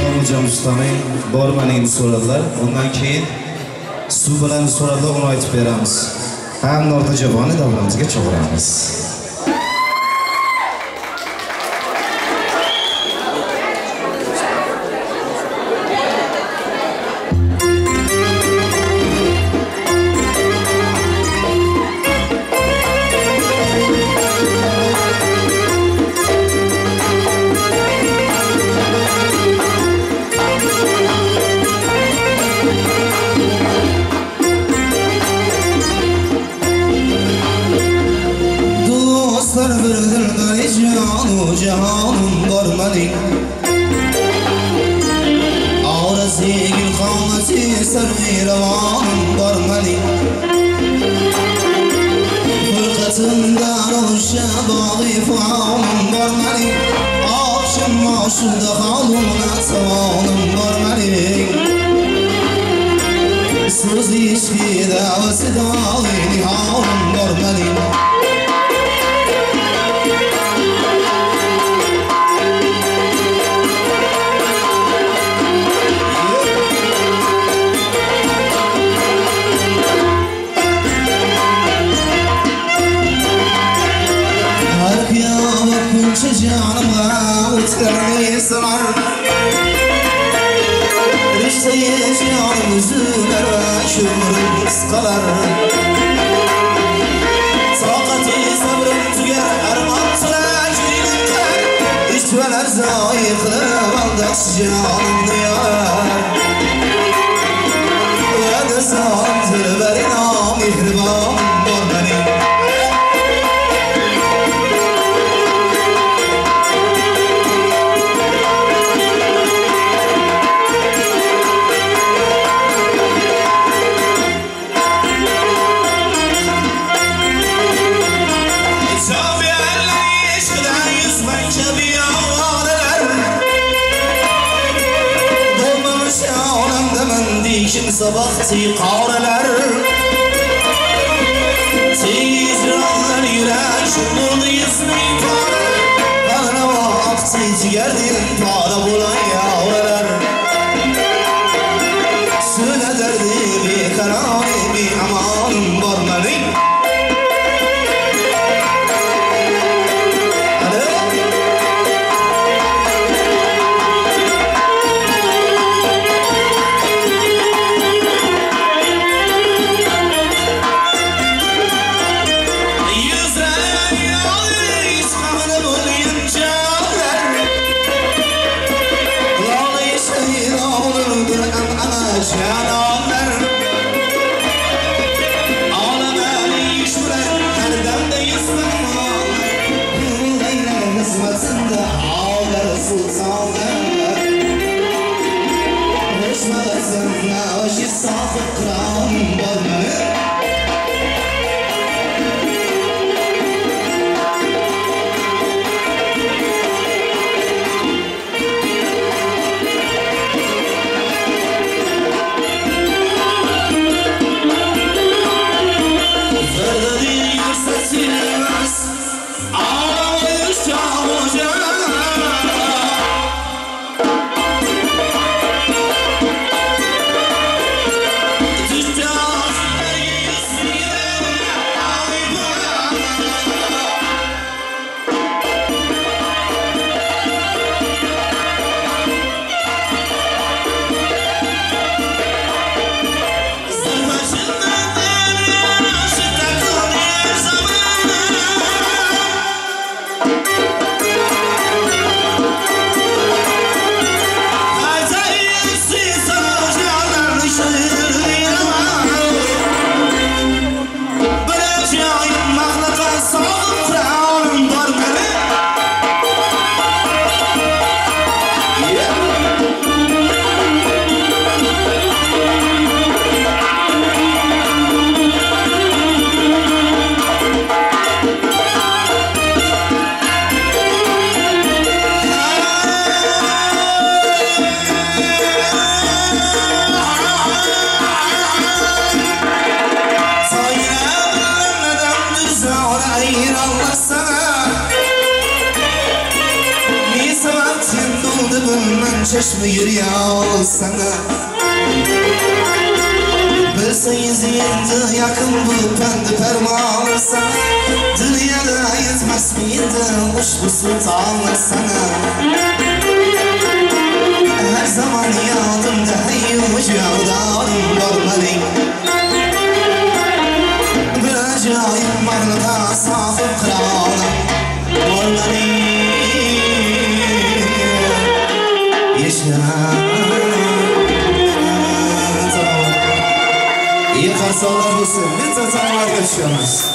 Kamoljon ustaning bormaningni so'radilar. Undan keyin suv bilan so'radilar, uni aytib beramiz. Ham Nortajabonni davramizga chaqiramiz. Çeşme yürüyor sana. Bilsangiz endi yakın bu pendi permanı sana. Dünyada yetmez miydi ushbu sultanlar sana. Her zaman yadımda hey ucağdarım bormaling. Bir acayip varlığa sahip kralım bormaling. İyi karsalar olsun. Lütfen tanrılar görüşüyoruz.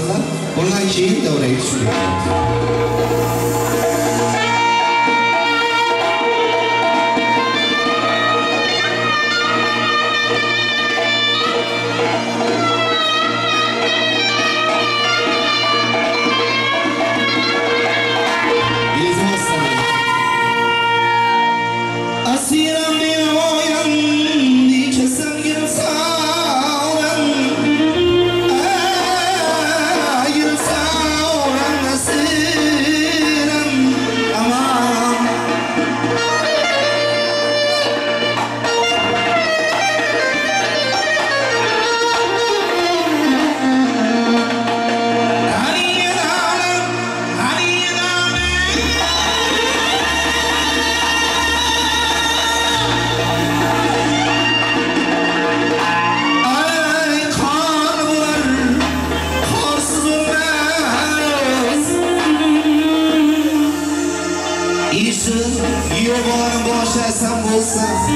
Bo'lsinlar. Bundan keyin davraga tushib ketamiz.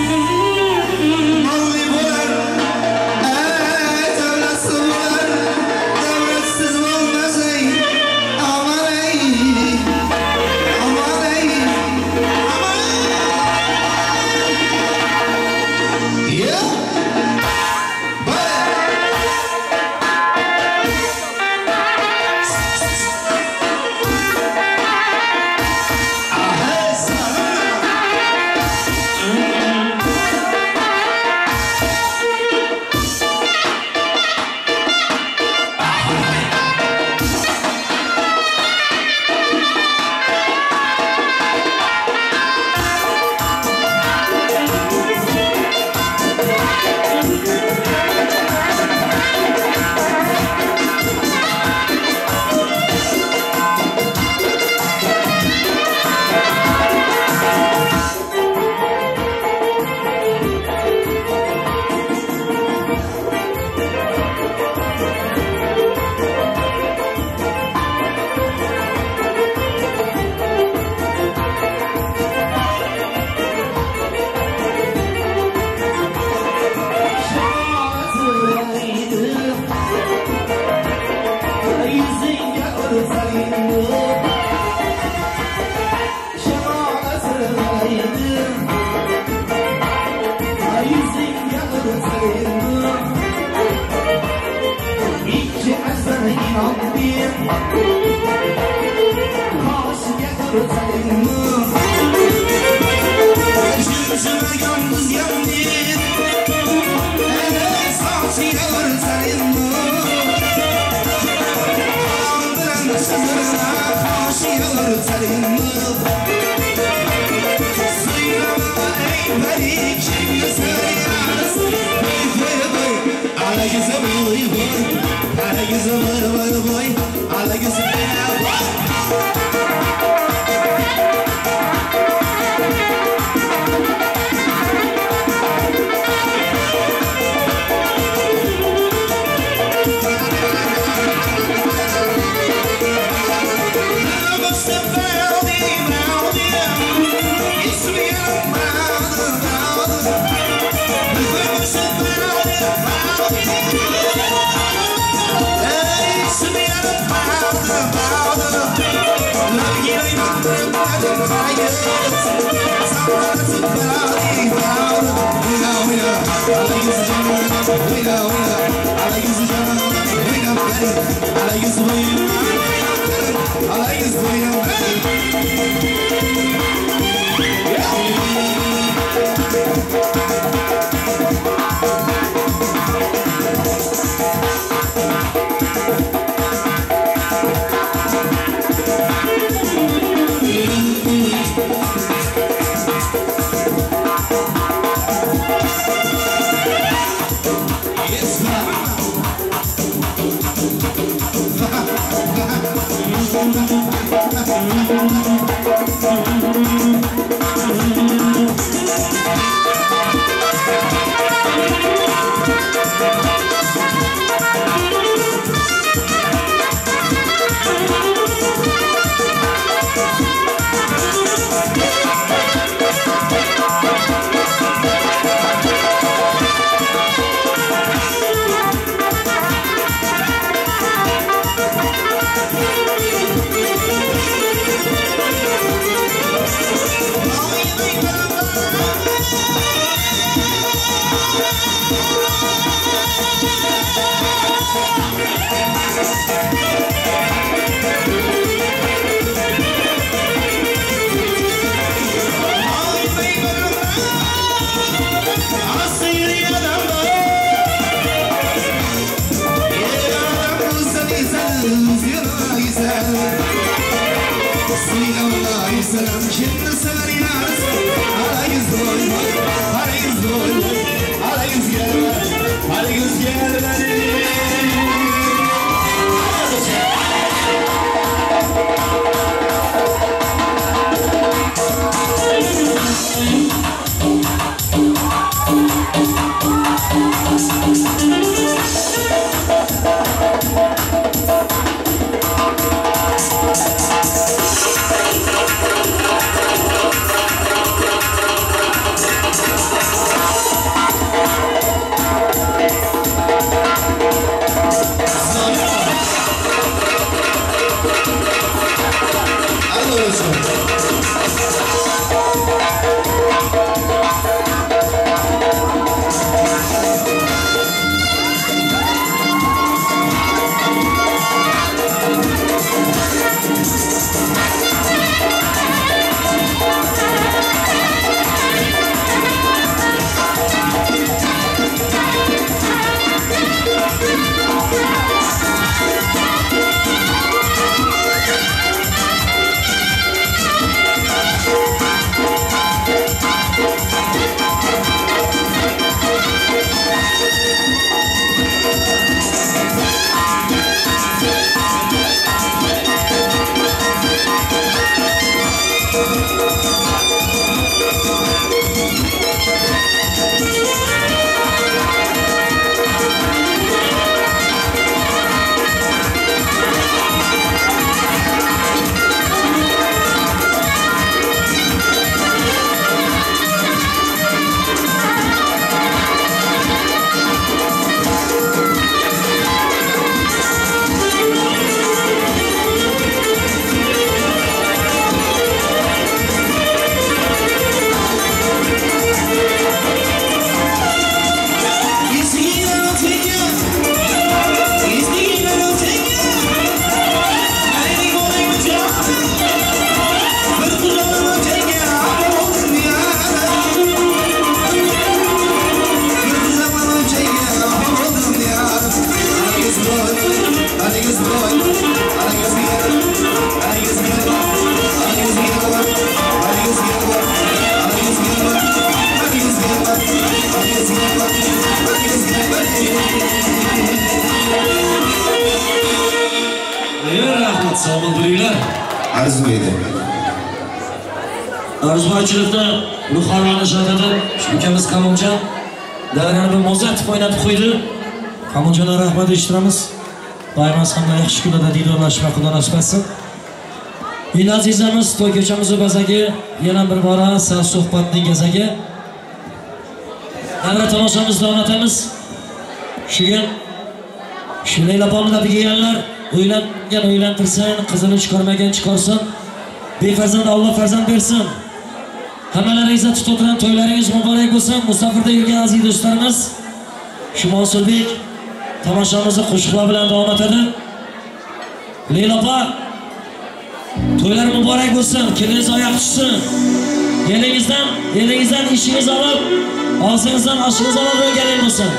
Sog'lik bo'linglar. Arzuydi. Arzuychilikda Buxoroni shahridan ukamiz Kamoljon davrani bir mozatib o'ynatib qo'ydi. Kamoljonga rahmat eshittiramiz. Doimo hamda yaxshi kunlarda diydorlashib, Xudo nasib etsin. Endi azizlarimiz, to'y kechamiz bazagi yana bir bora sal suhbatning gazagi. Davra tomoshamizni davom etamiz. Shu kun shu Leyla opamni kelganlar uylangan uylantirsin, qizini chiqarmagan chiqarsin. Befarzand Alloh farzand bersin. Hammalaringizga tutib o'tirgan to'ylaringiz muborak bo'lsin. Musofirda yurgan aziz do'stlarimiz, shu Mansurbek tomoshamizni qo'shiqlar bilan davom etadi. Leyla opa, to'ylar muborak bo'lsin, keliningiz oyoq tushsin. Elingizdan ishingiz olib, og'zingizdan oshingiz olib kelin bo'lsin.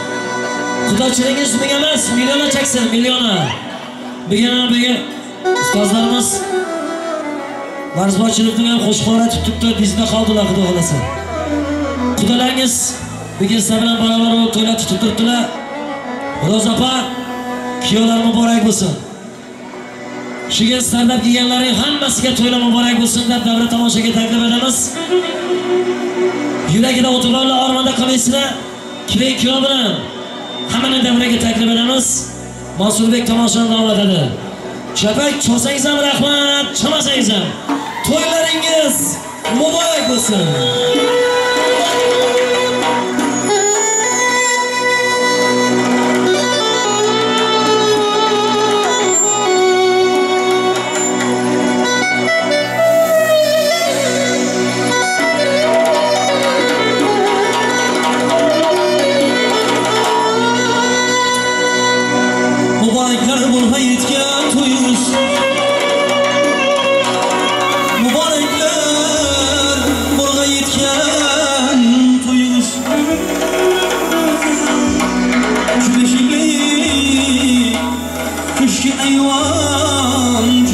Xudochilingiz ming emas, milliona chaksin, milliona. Bugun ustozlarimiz Marzbochilikning ham qo'shiqlar aytib turibdi, bizda qoldilar, Xudo xolasa. Xudolaringiz bugun sizlar bilan barobar bo'lib to'ylar tutib turibdilar. Ro'za opa, kuyovlar muborak bo'lsin. Shuga sardab kelganlarning hammasiga to'ylar muborak bo'lsin deb davra tomoshaga taklif etamiz. Yuragida o'tirganlar ormanda qolmaysizlar. Kelin kuyov bilan hammani davraga taklif etamiz. Mansurbek tomoshani davom etadi. Chapak cholsangiz ham rahmat, cholmasangiz ham to'ylaringiz muborak bo'lsin. Mübarekler burha yetken toyumuz. Mübarekler burha yetken Bahrom